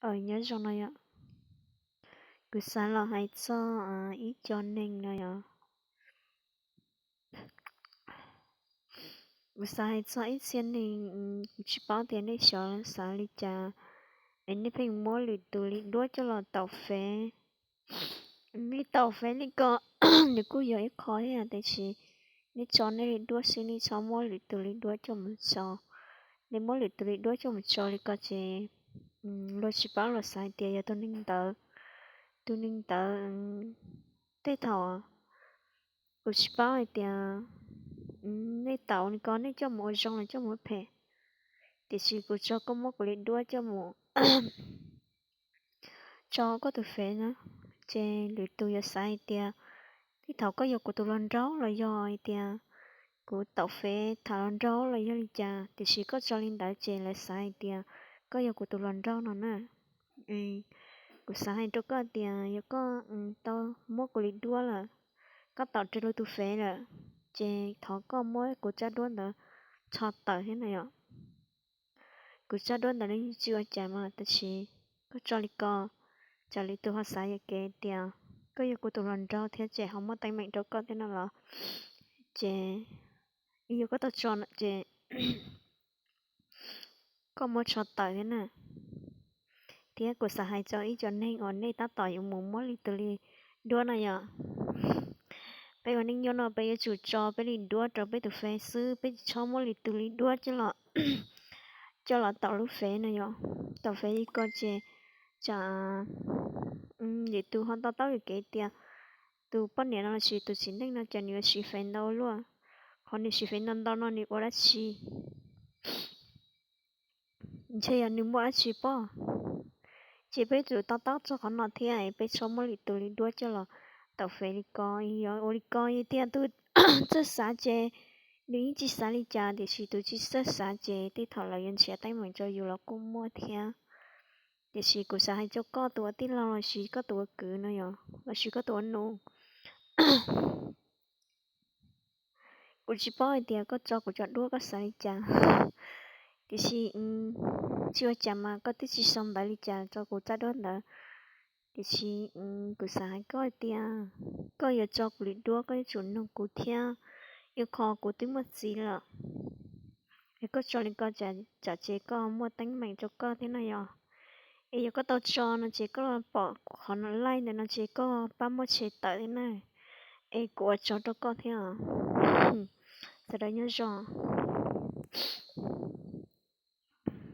Nyob zoo no yom, kuv xav los hais txog ib co neeg no yom. Kuv xav hais txog ib txhia neeg, kuv tsis paub tias nej xyov xav li cas, es nej pheej muab lwm tus li duab coj los taum fev. Nej taum fev li ko, nws kuj yog ib qho thiab tiam sis nej tso nej li duab xwb, nej txhob muab lwm tus li duab coj mus tso. Nej muab lwm tus li duab coj mus tso li ko ces luag tsis paub los xav hais tias yog tus neeg ntawd, tus neeg ntawd tej thaum kuv tsis paub hais tias nej taum li ko nej coj mus ua zoo los coj mus ua phem, tiam sis kuv tso koj muab kuv li duab coj mus tso koj tus fev na, ces lwm tus yuav xav hais tias tej thaum koj yog kuv tus hluas nraug los yog hais tias kuv taum fev tham hluas nraug los yog li cas, tiam sis koj tso li ntawd ces lawv xav hais tias koj yog kuv tus hluas nraug no na. Kuv xav hais rau koj tias yog koj tau muab kuv li duab lawm, koj taum raws li tus fev lawm, ces thov koj muab kuv tsab duab ntawd tso tawm thiab na yom. Kuv tsab duab ntawd nws yeej tsis ua cas mas, tab sis koj tso li ko, tsam lwm tus ho xav yuam kev tias koj yog kuv tus hluas nraug thiab ces ho muaj teeb meem rau koj thiab no los, ces yog koj tau tso no ces koj muab tso tawm thiab na. Thiab kuv xav hais rau ib co neeg uas nej tab tom yuav mus muab li tus li duab no yom, peb ua neej nyob no peb yuav tsum tso peb li duab rau peb tus fev xwb, peb tsis txhob muab li tus li duab coj los taum lub fev no yom. Taum fev li ko ces tsam lwm tus ho to taub yuam kev tias tus poj niam no los sis tus txiv neej no cas nws yuav siv fev ntau luaj, qhov nws siv fev ntau ntau no nws ua dab tsi, ntshe yog nws muaj dab tsi pob. Ces peb tsum to taub txog qhov no thiab, peb txhob muab lwm tus li duab coj los taum fev li ko. Yog ua li ko yog tias tus txawj xav ces nws yeej tsis xav li cas, tiam sis tus tsis txawj xav ces tej thaum lawv yuav nrhiav teeb meem rau yus los kuj muaj thiab. Tiam sis kuv xav hais rau koj tus ua tij laug los sis koj tus ua kwv no yom, los sis koj tus ua nus, kuv tsis paub hais tias koj tso kuv cov duab koj xav li cas, tiam sis tsis ua cas mas koj twb tsis sau ntawv li cas rau kuv tsab duab ntawd. Tiam sis kuv xav hais koj hais tias koj yuav tso kuv li duab koj yuav tsum nug kuv thiab, yog qhov kuv twb muaj txiv lawm, es koj tso li ko tsam ces koj muaj teeb meem rau koj thiab no yom. Es yog koj tau tso no ces koj los pom qhov no laij ntawm no ces koj pab muab tshem tawm thiab na, es kuv ua tsaug rau koj thiab. Sawv daws nyob zoo.